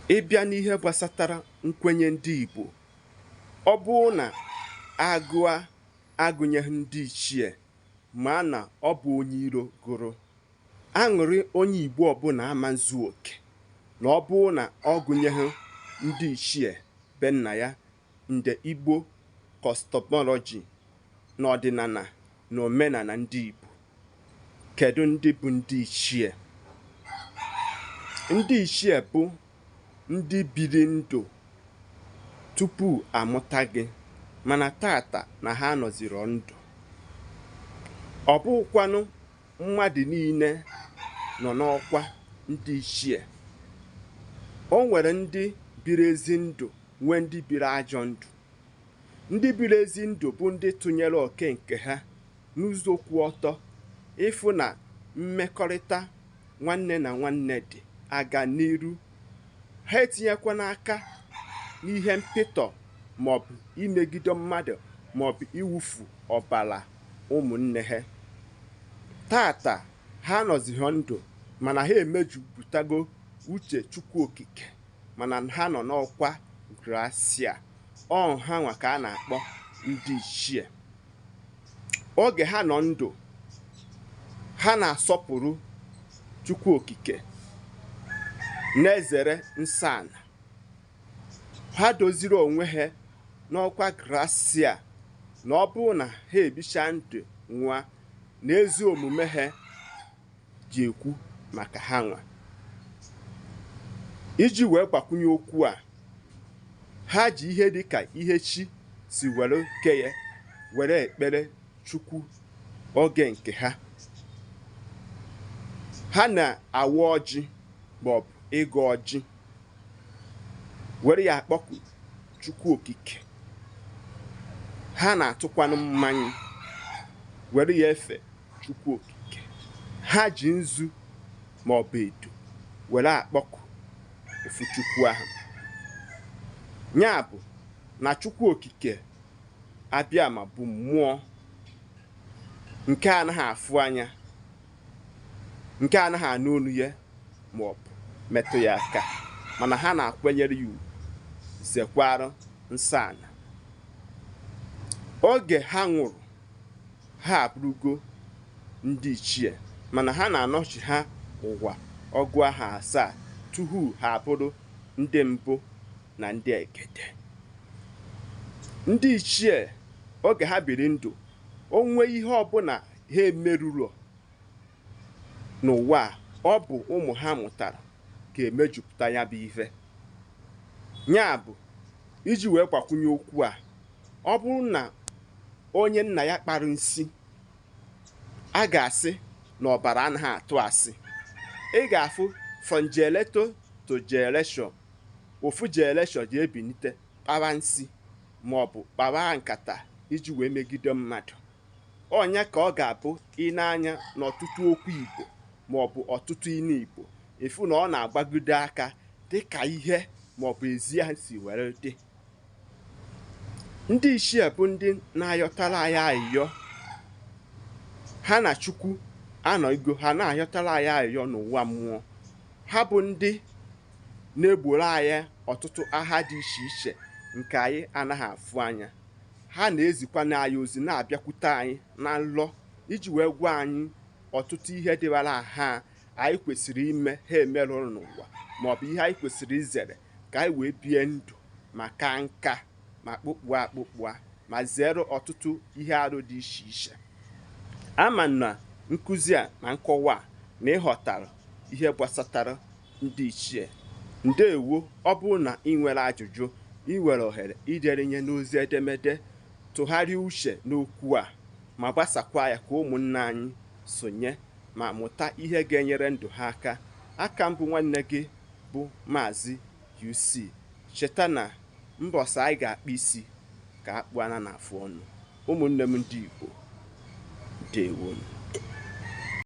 Ị bịa n'ihe gbasatara nkwenye ndị Igbo, ọ bụrụ na agụa agụnyeghị ndị ichie, ma na ọ bụ onye iro gụrụ. Aṅụrị onye Igbo ọbụla ama nzu oke na ọ bụrụ na ọ gụnyeghị ndị ichie be nna ya. Nde Igbo cosmology na ọdịnala na omenala ndị Igbo. Kedu ndị bụ ndị ichie? Ndị ichie bụ ndị biri ndụ tupu amụta gị, mana tata na ha nọziri ndụ. Ọ bụghịkwanụ mmadụ niile nọ n'ọkwa ndị ichie. O nwere ndị biri ezi ndụ, nwee ndị biri ajọ ndụ. Ndị biri ezi ndụ bụ ndị tụnyere oke nke ha n'ụzọ kwụ ọtọ, ịfụ na mmekọrịta nwanne na nwanne dị aga n'iru. Ha etinyekwa n'aka n'ihe mpịtọ maọbụ imegide mmadụ maọbụ iwufu ọbara ụmụnne ha. Tata ha nọzighị ndụ, mana ha emejupụtago uche Chukwu Okike, mana ha nọ n'ọkwa gracia. Ọ ha nwa ka a na-akpọ ndị ichie. Oge ha nọ ndụ, ha na-asọpụrụ Chukwu Okike, na-ezere nsọ ala. Ha doziri onwe ha n'ọkwa gracia na ọ bụrụ na ha ebicha ndụ nwa na ezi omume ha ji ekwu maka ha nwa. Iji wee gbakwunye okwu a, ha ji ihe dịka ihe chi si were kee ya were ekpere Chukwu oge nke ha. Ha na-awa ọjị maọbụ ịgọ ọjị were ya akpọku Chukwu Okike. Ha na-atụkwanụ mmanya were ya efe Chukwu Okike. Ha ji nzu maọbụ edo were akpọku ofu Chukwu ahụ. Ya bụ na Chukwu Okike Abịama bụ mmụọ nke anaghị afụ anya, nke anaghị anụ olu ya maọbụ metụ ya aka, mana ha na-akwanyere ya ugwu, zekwara nsọ ala. Oge ha nwụrụ, ha abụrụgo ndị ichie, mana ha na-anọchi ha ụwa ọgụ aha asaa tupu ha abụrụ ndị mbụ na ndị egede. Ndị ichie oge ha biri ndụ, o nwee ihe ọbụla ha emerụrọ n'ụwa a, ọ bụ ụmụ ha mụtara ga-emejupụta ya bụ ife. Ya bụ, iji wee gbakwunye okwu a, ọ bụrụ na onye nna ya kpara nsi, a ga-asị na ọbara anaghị atụ asị. Ị ga-afụ from generation to generation, ofu generation ji ebinite kpawa nsi maọbụ kpawa nkata iji wee megide mmadụ. Ọnya ka ọ ga-abụ ị na-anya n'ọtụtụ okwu Igbo maọbụ ọtụtụ inu Igbo, ịfụ na ọ na-agbagide aka dịka ihe maọbụ ezi ha si were dị. Ndị ichie bụ ndị na-ayọtara anyị ayịyọ. Ha na Chukwu anọgo, ha na-ayọtara anyị ayịyọ n'ụwa mmụọ. Ha bụ ndị na-egboro anyị ọtụtụ agha dị iche iche nke anyị anaghị afụ anya. Ha na-ezikwana anyị ozi, na-abịakwute anyị na nlọ iji wee gwa anyị ọtụtụ ihe dịbara ha anyị kwesịrị ime ha emerụrụ n'ụwa, maọbụ ihe anyị kwesịrị izere ka anyị wee bie ndụ ma ka nka ma kpụkpụa akpụkpụa ma zere ọtụtụ ihe arụ dị iche iche. Ama na nkụzi a na nkọwa a na ịghọtara ihe gbasatara ndị ichie. Ndeewo. Ọ bụrụ na ị nwere ajụjụ, ị nwere ohere idere nye n'ozi edemede. Tụgharịa uche n'okwu a ma gbasakwa ya ka ụmụnne anyị sonye ma mụta ihe ga-enyere ndụ ha aka. Aka mbụ nwanne gị bụ Maazị UC. Cheta na mbọsị anyị ga-akpa isi ka akpụ ana na afụ ọnụ. Ụmụnne m ndị Igbo, ndewo.